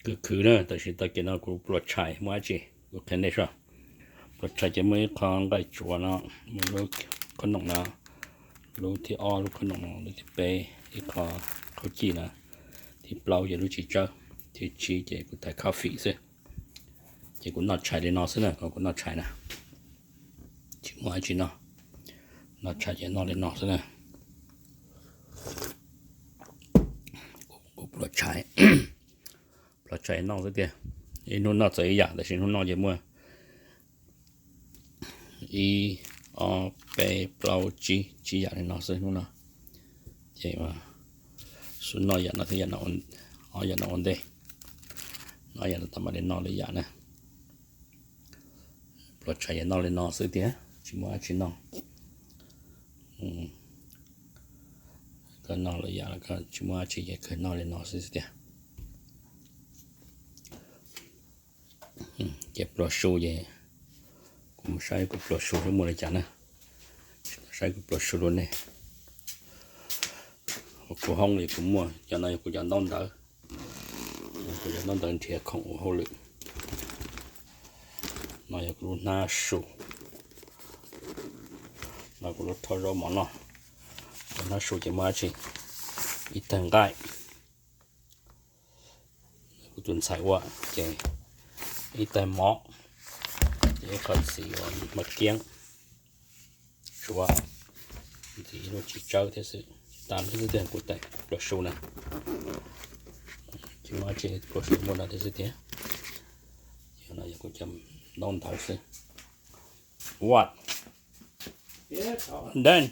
Khwv khwv na, tam sim tau kev no kuv pluas tshais muaj dab tsi, kuv qhia nej saib. Pluas tshais ces muaj ib qho nqaij tsuav no, muaj lub khob noom no, lub thib ob lub khob noom no, lub thib peb ib qho khaub cij no, thib plaub ces lub txiv tsawb, thib tsib ces kuv thaiv coffee xwb. Ces kuv noj tshais li no xwb na, kuv noj tshais na, tsis muaj dab tsi noj. Noj tshais ces noj li no xwb na. Kuv pluas tshais, pluas tshais noj xwb tiag. Ib hnub noj txawm ib yam, tab sis hnub no ces muaj ib, ob, peb, plaub, tsib, tsib yam li no xwb hnub no. Ces xub noj yam no thiab, ob yam no ua ntej, noj yam no tas mam li noj lwm yam na. Pluas tshais ces noj li no xwb tiag, tsis muaj dab tsi noj. Koj noj lwm yam los koj tsis muaj dab tsi ces kawg noj li no xwb tiag. Ces pluas su ces kuv mus saib kuv pluas su muaj li cas na. Saib kuv pluas su rau nej. Kuv hoob li kuv muaj cov no yog kuv cov ntaub ntawv, kuv cov ntaub ntawv nrhiav khoom ua hauj lwm. No yog kuv lub hnab su, no kuv lub rhaub zaub mov noj. Kuv hnab su ces muaj dab tsi, ib tag nqaij, kuv tus ntxhais ua, ces ib tag mov, ces ib qho txiv uas maj kiab, tsuav ntxiv ib lub txiv tsawb thiab xwb. Tsis tas li xwb tiag, kuv tais pluas su na. Tsis muaj dab tsi, pluas su muaj no thiab xwb tiag. Yog no yog kuv cov ntaub ntawv xwb. What? Done.